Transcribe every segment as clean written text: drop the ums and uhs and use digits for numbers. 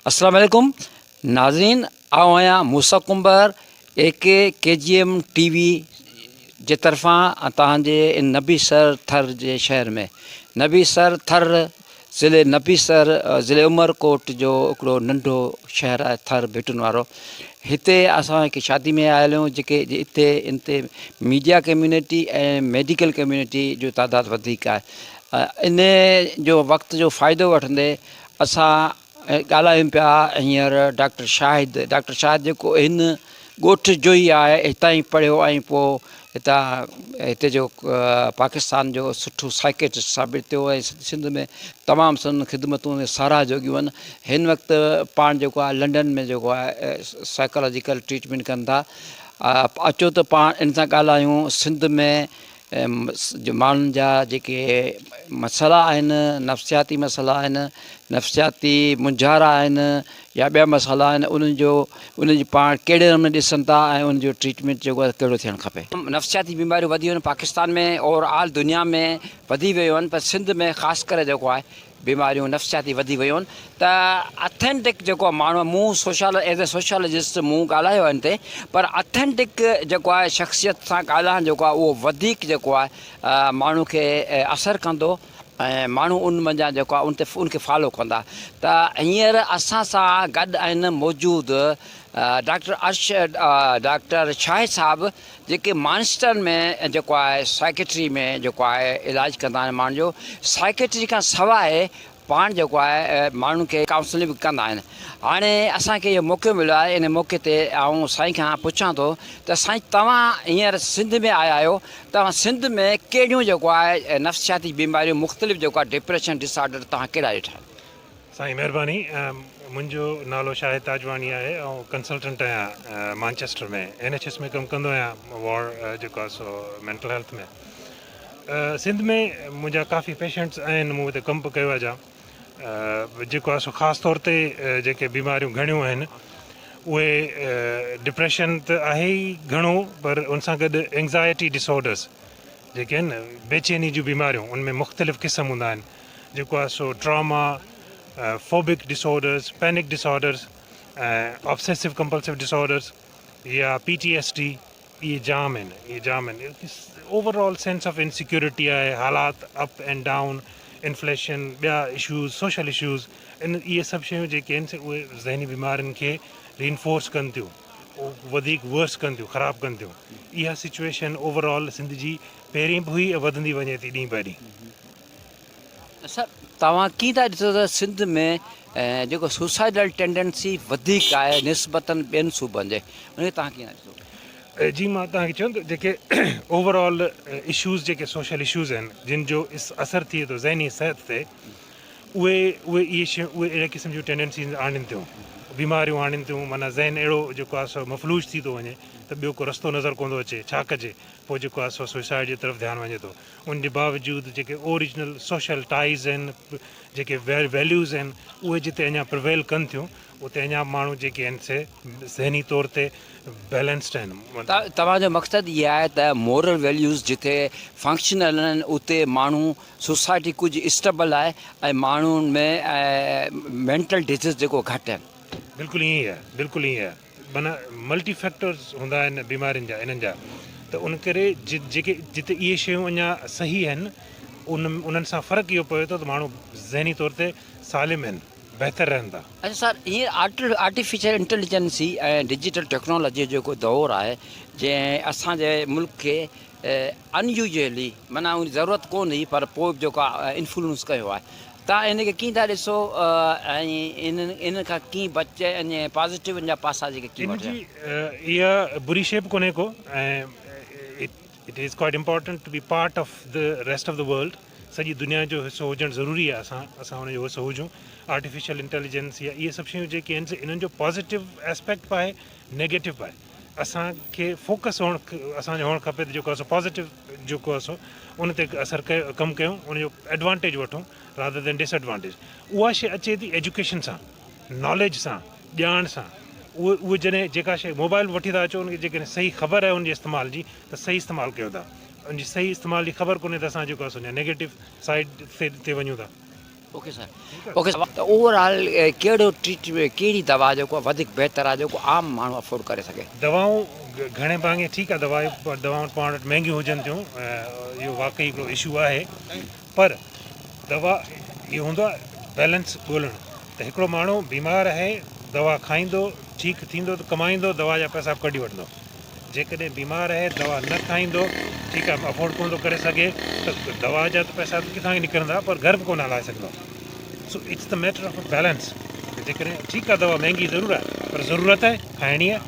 السلام عليڪم ناظرين آئون آهيان Musa Kumbhar A K K G M T V جي طرفان توهان جي ان نبي سر ٿر جي شهر ۾ نبي سر ٿر ضلعي نبي سر ضلعي عمر ڪوٽ جو هڪڙو ننڍو شهر آهي ٿر ڀٽن وارو هتي اسان هڪ شادي ۾ آيل آهيون جيڪي اتي ان تي ميڊيا ڪميونٽي ۽ ميڊيڪل ڪميونٽي جو تعداد وڌيڪ آهي ان جو وقت جو فائدو وٺندي اسان ڳالهايون پيا هينئر ڊاڪٽر شاهد ڊاڪٽر شاهد جيڪو هن ڳوٺ جو ئي آهي هتان ئي پڙهيو ۽ پوء هتان هتي جو پاڪستان جو سٺو سائڪيٽرسٽ ثابت ٿيو ۽ سنڌ ۾ تمام سندن خدمتون ساراهه جوڳيون آهن هن وقت پاڻ جيڪو آهي لنڊن ۾ جيڪو آهي سائيڪالاجيڪل ٽريٽمينٽ ڪن ٿا اچو ته پاڻ ان سان ڳالهايون سنڌ ۾ ماڻهن جا جيڪي مسئلا آهن نفسياتي مسئلا آهن نفسياتي مونجهارا آهن يا ٻيا مسئلا آهن انهن جو انهن جي پاڻ ڪهڙي نموني ڏسن ٿا ۽ ان جو ٽريٽمينٽ جيڪو آهي ڪهڙو ٿيڻ کپي. نفسياتي بيماريون وڌي ويون آهن پاڪستان ۾ اور آل دنيا ۾ وڌي ويون آهن پر سنڌ ۾ خاص ڪري جيڪو آهي بيماريون نفسياتي وڌي ويون ته اٿينٽڪ جيڪو ماڻهو مون سوشل ايز اي سوشالوجسٽ مون ڳالهايو آهي ان تي پر اٿينٽڪ جيڪو آهي شخصيت سان ڳالهائڻ جيڪو آهي اهو وڌيڪ جيڪو آهي ماڻهو کي اثر ڪندو ۽ ماڻهو ان منجهان جيڪو آهي ان تي ان کي فالو ڪندا ته هينئر اسان سان گڏ آهن موجود ڊاڪٽر ارش ڊاڪٽر شاهد صاحب جيڪي مانسٽر ۾ جيڪو آهي سائڪيٽري ۾ جيڪو آهي علاج ڪندا آهن ماڻهن جو سائڪيٽري کان سواء پاڻ جيڪو آهي ماڻهن کي ڪائونسلنگ به ڪندا آهن هاڻي اسان کي اهو موقعو مليو آهي ان موقعي تي آئون سائين کان پڇان ٿو ته سائين توهان هينئر سنڌ ۾ آيا آهيو توهان سنڌ ۾ ڪهڙيون جيڪو آهي نفسياتي بيماريون مختلف جيڪو آهي ڊپريشن ڊس آرڊر توهان ڪهڙا ڏٺا آهن. سائين مهرباني منهنجو نالو شاهد تاجواڻي آهي آئون ڪنسلٽنٽ آهيان مانچسٽر ۾ اين ايڇ ايس ۾ ڪم ڪندو آهيان وارڊ جيڪو آهي سو مينٽل هيلٿ ۾ سنڌ ۾ منهنجا ڪافي پيشنٽس آهن مون اتي ڪم به ڪيو آهي جام جيڪو آهي سو خاص طور تي جيڪي بيماريون گهڻيون آهن اهي ڊپريشن ته آهي ئي گهڻو پر ان سان گڏ اينگزائٽي ڊسآرڊرس جيڪي آهن بيچيني جون بيماريون ان ۾ مختلف قسم هوندا آهن جيڪو آهي سو trauma, phobic disorders, panic disorders ۽ obsessive compulsive disorders يا پي ٽي ايس ڊي اهي جام آهن اهي جام آهن over all sense of insecurity آهي حالات اپ اينڊ ڊائون انفليشن ٻيا اشوز سوشل اشوز ان اهي سڀ شيون جيڪي آهن سي اهي ذهني بيمارين کي رينفورس ڪن ٿيون وڌيڪ ورس ڪن ٿيون خراب ڪن ٿيون اها سچويشن اوور آل سنڌ جي پهرين به هئي ۽ وڌندي وڃي ٿي ڏينهن به ڏينهن. سر توهان ڪيئن ٿا ڏسو ته سنڌ ۾ جيڪو سوسائيڊل ٽينڊنسي وڌيڪ آهي نسبتن ٻين صوبن جي ان کي توهان ڪيئن ٿا ڏسو؟ جي مان توهان کي چيو ته جيڪي اوور آل اشوز جيڪي سوشل اشوز آهن جن جو اثر ٿئي ٿو ذهني صحت تي اهي اهي اهي شيون اهي اهڙي قسم جون ٽينڊنسيز آڻين ٿيون بيماريون آڻين ٿيون معنيٰ ذهن اهڙو جيڪو آهي سو مفلوج ٿي ٿو وڃي ته ٻيو ڪو رستو نظر ڪونه ٿو اچي ڇا ڪجي پوء جيڪو آهي سو سوئسائيڊ جي طرف ڌيان وڃي ٿو ان جي باوجود جيڪي اوريجنل سوشل ٽائيز آهن جيڪي ويليوز آهن اهي جتي اڃا پرويل ڪن ٿيون اتي اڃا به ماڻهو جيڪي آهن سي ذهني طور تي بيلنسڊ آهن. توهان جو مقصد اهي آهي ته مورل ويليوز جتي فنڪشنل آهن اتي ماڻهو سوسائٽي ڪجهه اسٽيبل آهي ۽ ماڻهن ۾ مينٽل ڊزيز جيڪو گهٽ آهن. بلڪل ائين ئي آهي بلڪل ائين ئي آهي معنيٰ ملٽي فيڪٽرز هوندا آهن بيمارين جا انهن جا ته ان ڪري جيڪي جتي اهي شيون اڃا صحيح آهن ان انهن سان فرق اهو پوي ٿو ته ماڻهو ذهني طور تي سالم آهن بهتر رهن ٿا. اڇا سر هينئر آرٽيفيشل انٽيليجنسي ۽ ڊجيٽل ٽيڪنالاجي جو جيڪو دور آهي جنهن اسان جي ملڪ کي ان يوزلي معنيٰ ان جي ضرورت ڪونه هئي پر پوء به جيڪو آهي انفلوئنس ڪيو آهي تان ان کي ڪيئن ٿا ڏسو ۽ انهن انهن کان ڪيئن بچجي ۽ پازيٽو ان جا پاسا جيڪي ڪيئن ان جي وٺجن. اها بري شيء به ڪونهي ڪو ۽ it is quite important to be part of the rest of the world سڄي دنيا جو حصو هجڻ ضروري آهي اسان اسان ان جو حصو هجون آرٽيفيشل انٽيليجنس يا اهي سڀ شيون جيڪي آهن سي انهن جو پازيٽو اسپيڪٽ به آهي نيگيٽو به آهي اسان کي فوڪس هئڻ اسان جو هئڻ کپي ته جيڪو آهي سو پازيٽو جيڪو آهي سو ان تي اثر ڪيو ڪم ڪيون ان جو ايڊوانٽيج وٺون رادر دين ڊس ايڊوانٽيج اها شي اچي ٿي ايجوڪيشن سان ناليج سان ڄاڻ سان اهي اهي جڏهن جيڪا شي موبائل وٺي ٿا اچو ان کي جيڪڏهن صحيح خبر آهي ان جي استعمال جي ته صحيح استعمال ڪيو ٿا ان جي صحيح استعمال جي خبر ڪونهي ته اسان جيڪو آهي سو نيگيٽو سائيڊ تي وڃون ٿا. اوڪي سر اوڪي ته اوور آل ڪهڙو ٽريٽ ڪهڙي دوا جيڪو آهي وڌيڪ بهتر آهي جيڪو عام ماڻهو افورڊ ڪري سگهي. دوائون گهڻي ڀاڱي ٺيڪ آهي دوائون دوائون پاڻ وٽ مهنگيون هجن ٿيون اهو واقعي هڪڙو اشو آهي پر دوا اهو هوندو آهي بيلنس ڳولڻ ته هڪڙو ماڻهو بيمار آهي دوا کائيندو ٺيڪ ٿيندو ته ڪمائيندو دوا جا پئسا به ڪڍي وٺندو. جيڪڏهن بيمار آهي دوا نه کائيندو ٺيڪ آهي افورڊ ڪونه ٿو ڪري سگهي ته دوا جا ته پئسا ته ڪٿان نڪرندا پر گهر به ڪونه هلائي سگهندو so it's the matter of balance جيڪڏهن ٺيڪ آهي دوا مهنگي ضرور آهي پر ضرورت آهي کائڻي آهي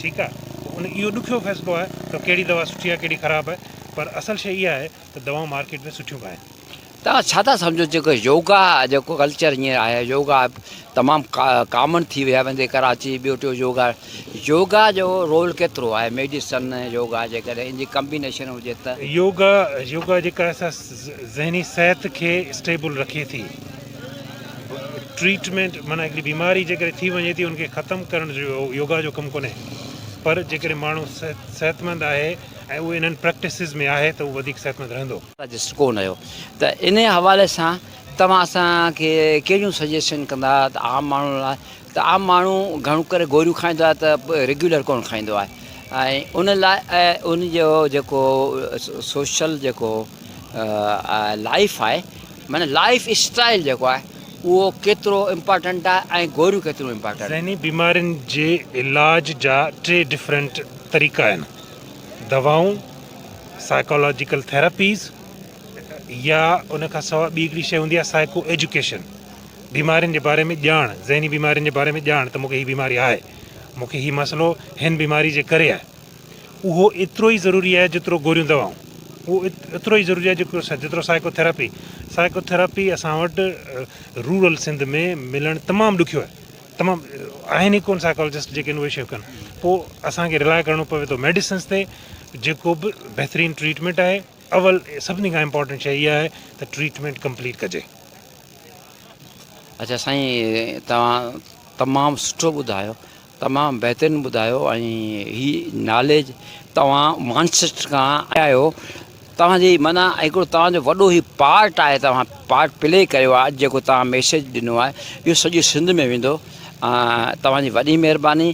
ٺيڪ آهي ان اهو ڏکيو فيصلو آهي ته ڪهڙي دوا سٺي آهي ڪهڙي خراب آهي پر اصل شيء اها آهي ته دوائون مارڪيٽ ۾ سٺيون به آهن. توهان ڇا ٿا سمجهو جيڪو يوگا جيڪو ڪلچر هينئر آهي يوگا تمام ڪامن ٿي ويو آهي ويندي ڪراچي ٻيو ٽيو يوگا يوگا جو رول ڪيترو آهي ميڊيسن يوگا جيڪڏهن ان جي ڪمبينيشن هجي ته. يوگا يوگا جيڪا آهي سا ذهني صحت کي اسٽيبل رکي ٿي ٽريٽمينٽ معنيٰ هڪڙي بيماري جيڪڏهن ٿي وڃي ٿي ان کي ختم ڪرڻ جو يوگا جو ڪم ڪونهي پر جيڪڏهن ماڻهو صحتمند آهي ۽ اهو انهن پريڪٽسز ۾ آهي ته اهو وڌيڪ صحتمند رهندو. رجسٽر ڪو نه هيو ته انهي حوالي سان توهان اسان کي ڪهڙيون سجيشن ڪندا ته عام ماڻهن لاء ته عام ماڻهو گهڻو ڪري گوريون کائيندو آهي ته ريگيولر ڪونه کائيندو آهي ۽ ان لاء ان جو جيڪو سوشل جيڪو لائف آهي معنيٰ لائف اسٽائل جيڪو آهي اهو ڪيترو امپارٽنٽ آهي ۽ گوريون ڪيتريون امپارٽنٽ. ذهني بيمارين جي علاج جا ٽي ڊفرنٽ طريقا آهن دوائون، سائيڪالاجيڪل ٿيراپيز يا ان کان سواء ٻي هڪڙي شيء هوندي آهي سائيڪو ايجوڪيشن بيمارين جي باري ۾ ڄاڻ ذهني بيمارين جي باري ۾ ڄاڻ ته مونکي هي بيماري آهي مونکي هي مسئلو هن بيماري جي ڪري آهي اهو ايترو ئي ضروري آهي جيترو گوريون دوائون اهو ايترو ئي ضروري آهي جيڪو جيترو سائيڪو ٿيراپي سائيڪو ٿيراپي اسان وٽ رورل سنڌ ۾ ملڻ تمام ڏکيو آهي تمام آهن ئي ڪونه سائيڪالاجسٽ جيڪي اهي شيون ڪن پوء اسان کي رلاء ڪرڻو پوي ٿو ميڊيسنس تي جيڪو به بهترين ٽريٽمينٽ آهي اول سڀني کان امپورٽنٽ شيء اها آهي ته ٽريٽمينٽ ڪمپليٽ ڪجي. اچا سائين توهان تمام سٺو ٻڌايو تمام بهترين ٻڌايو ۽ هي ناليج توهان مانچسٽر کان آيا آهيو توهان جي معنيٰ هڪڙو توهان جو وڏو هي پارٽ آهي توهان پارٽ پلي ڪيو آهي اڄ جيڪو توهان ميسيج ڏنو آهي اهو سڄي سنڌ ۾ ويندو توهان جي وڏي مهرباني.